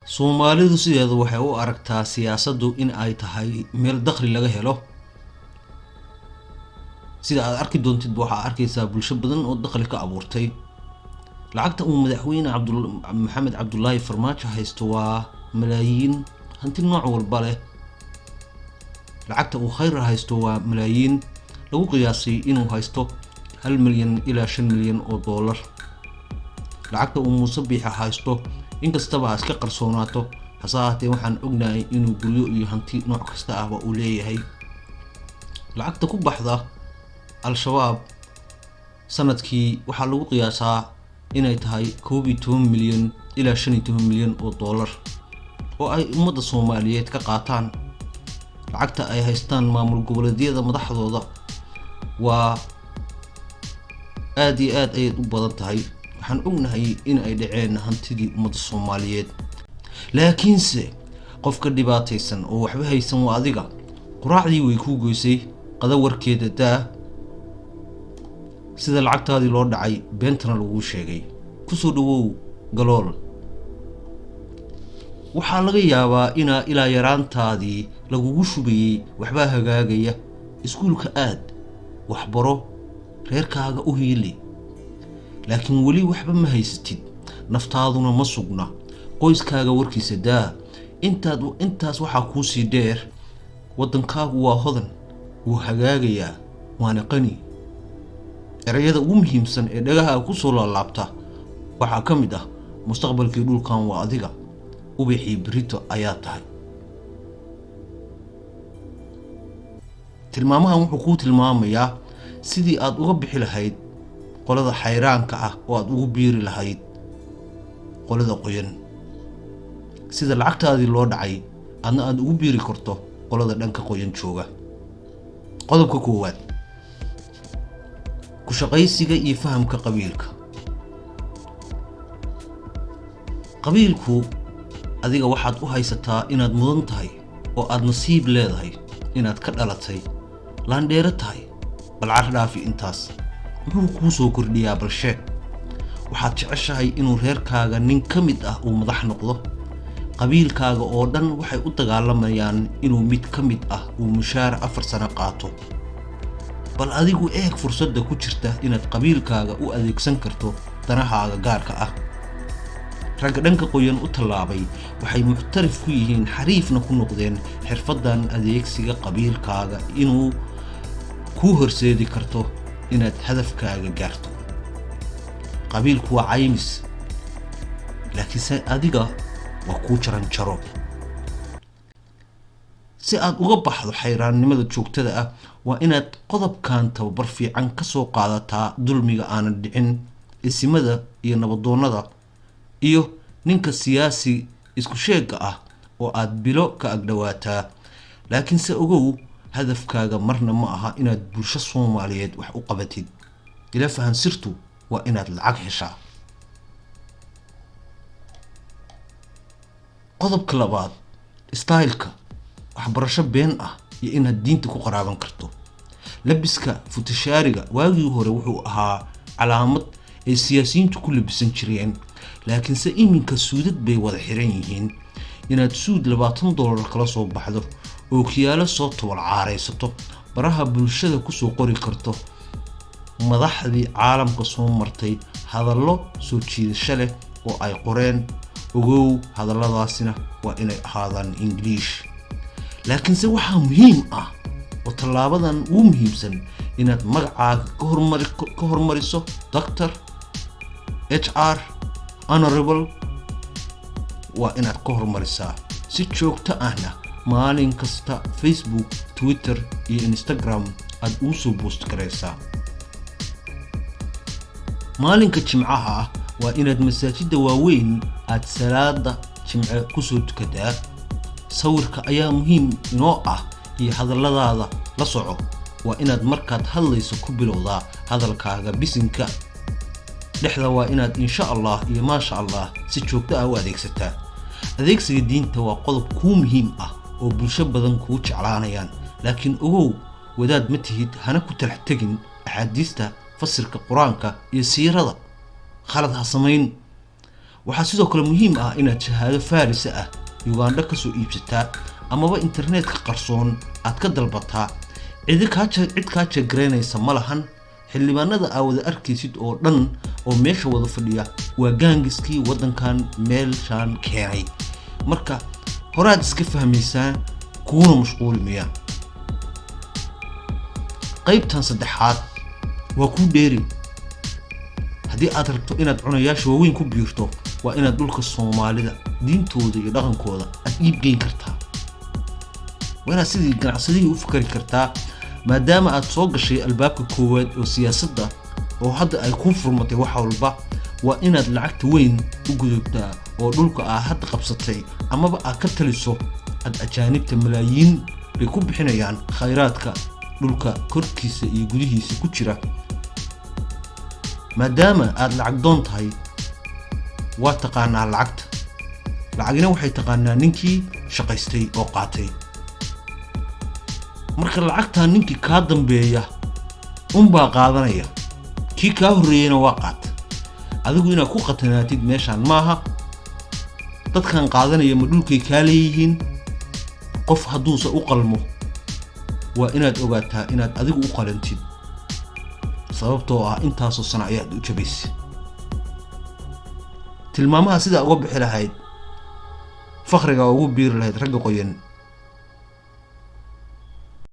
Soomaalidu sideeda waxay u aragtaa siyaasaddu in ay tahay meel dakhli laga helo. Sida aad arki doontidba, waxaa arkaysaa bulsho badan oo dakhli ka abuurtay. Lacagta uu madaxweyne Maxamed Cabdulaahi Farmaajo haysto waa malaayiin, hanti nooc walba leh. Lacagta uu Khayra haysto waa malaayiin, lagu qiyaasay inuu haysto 1 milyan ilaa 5 milyan oo dollar. Lacagta uu Muuse Biixa haysto, inkastaba ha iska qarsoonaato, hase ahaatee waxaan ognahay inuu guryo iyo hanti nooc kasta ahba uu leeyahay. Lacagta ku baxda Al-Shabaab sanadkii waxaa lagu qiyaasaa inay tahay 11 milyan ilaa 15 milyan oo dollar oo ay ummadda Soomaaliyeed ka qaataan. Lacagta ay haystaan maamul goboleedyada madaxdooda waa aada iyo aad ayay u badan tahay. Waxaan ognahay in ay dhaceen hantidii ummadda Soomaaliyeed, laakiinse qofka dhibaataysan oo waxba haysan waa adiga. Quraacdii way kuu goysay, qada warkeeda daa. Sida lacagtaadii loo dhacay beentana laguu sheegay. Kusoo dhawow Galool. Waxaa laga yaabaa inaa ilaa yaraantaadii lagugu shubayey waxbaa hagaagaya, iskuulka aad, waxbaro, reerkaaga u hiili, laakiin weli waxba ma haysatid, naftaaduna ma sugna, qoyskaaga warkiisa daa. Intaad intaas waxaa kuusii dheer, waddankaagu waa hodan, wuu hagaagayaa, waana qani. Erayada ugu muhiimsan ee dhagaha kusoo laalaabta waxaa ka mid ah: mustaqbalkii dhulkan waa adiga, ubixii berito ayaa tahay. Tilmaamahan wuxuu kuu tilmaamayaa sidii aad uga bixi lahayd qolada xayraanka ah oo aad ugu biiri lahayd qolada qoyan, sida lacagtaadii loo dhacay adna aada ugu biiri karto qolada dhanka qoyan jooga. Qodobka koowaad: ku shaqaysiga iyo fahamka qabiilka. Qabiilku adiga waxaad u haysataa inaad mudan tahay oo aad nasiib leedahay inaad ka dhalatay, laandheero tahay. Bal car dhaafi intaas, muxuu kuu soo kordhiyaa? Bal sheeg. Waxaad jeceshahay inuu reerkaaga nin ka mid ah uu madax noqdo. Qabiilkaaga oo dhan waxay u dagaalamayaan inuu mid ka mid ah uu mushaar 4 sano qaato. Bal adigu eeg fursadda ku jirta inaad qabiilkaaga u adeegsan karto danahaaga gaarka ah. Ragga dhanka qoyan u tallaabay waxay muxtarif ku yihiin, xariifna ku noqdeen xirfaddan adeegsiga qabiilkaaga inuu kuu horseedi karto inaad hadafkaaga gaarto. Qabiilku waa caymis, laakiinse adiga waa kuu jaran jaro. Si aad uga baxdo xayraannimada joogtada ah, waa inaad qodobkan tababar fiican ka soo qaadataa dulmiga aanan dhicin, isimada iyo nabadoonnada iyo ninka siyaasi isku sheegga ah oo aad bilo ka agdhawaataa. Laakiinse ogow, hadafkaaga marna ma aha inaad bulsho Soomaaliyeed wax u qabatid. Ila fahan, sirtu waa inaad lacag heshaa. Qodobka labaad: style-ka, waxbarasho been ah iyo inaad diinta ku qaraaban karto. Labiska futashaariga waagii hore wuxuu ahaa calaamad ay siyaasiyiintu ku labisan jireen, laakiinse iminka suudad bay wada xiran yihiin. Inaad suud $20 kala soo baxdo oo kiyaalo soo tobol caaraysato, baraha bulshada kusoo qori karto madaxdii caalamka soo martay hadallo soo jiidasho leh oo ay qoreen. Ogow, hadalladaasina waa inay ahaadaan Ingiliish. Laakiinse waxaa muhiim ah oo tallaabadan ugu muhiimsan inaad magacaaga ka hormariso Doctor, HR, Honorable. Waa inaad ka hormarisaa si joogto ahna maalin kasta Facebook, Twitter iyo Instagram aad ugu soo post garaysaa. Maalinka Jimcaha ah waa inaad masaajidda waaweyn aad salaada Jimce kusoo tukataa. Sawirka ayaa muhiim inoo ah iyo hadalladaada. La soco, waa inaad markaad hadlayso ku bilowdaa hadalkaaga bisinka. Dhexda waa inaad insha Allah iyo maasha Allah si joogto ah u adeegsataa. Adeegsiga diinta waa qodob kuu muhiim ah oo bulsho badan kuu jeclaanayaan, laakiin ogow, wadaad ma tihid, hana ku talax tegin axaadiista, fasirka Qur-aanka iyo siirada. Khalad ha samayn. Waxaa sidoo kale muhiim ah inaad shahaado faarisa ah Ugandha ka soo iibsataa amaba internetka qarsoon aad ka dalbataa. Cid kaa jegaraynaysa ma lahan. Xildhibaanada aa wada arkaysid oo dhan oo meesha wada fadhiya waa gangs-kii waddankan meeshaan keenay. Marka horaad iska fahmaysaa, kuuna mashquuli mayaan. Qaybtan saddexaad waa kuu dheeri. Haddii aad rabto inaad cunayaasha waaweyn ku biirto, waa inaad dhulka Soomaalida, diintooda iyo dhaqankooda aad iib geyn kartaa. Waa inaad sidii ganacsadihii u fakari kartaa, maadaama aad soo gashay albaabka koowaad oo siyaasadda oo hadda ay kuu furmatay wax walba. Waa inaad lacagta weyn u gudubtaa oo dhulka aad hadda qabsatay amaba aad ka taliso aad ajaanibta malaayiin bay ku bixinayaan khayraadka dhulka korkiisa iyo gudihiisa ku jira. Maadaama aad lacag doon tahay, waa taqaanaa lacagta. Lacagina waxay taqaanaa ninkii shaqaystay oo qaatay. Marka lacagtaa ninkii kaa dambeeya unbaa qaadanaya, kii kaa horreeyeyna waa qaata. Adigu inaad ku qatanaatid meeshaan maaha. Dadkan qaadanaya ma dhulkay kaa leeyihiin? Qof hadduuse u qalmo, waa inaad ogaataa inaad adigu u qalantid, sababtoo ah intaasoo sano ayaad u jabaysay. Tilmaamaha sidaa uga bixi lahayd fakhriga, ugu biiri lahayd ragga qoyan.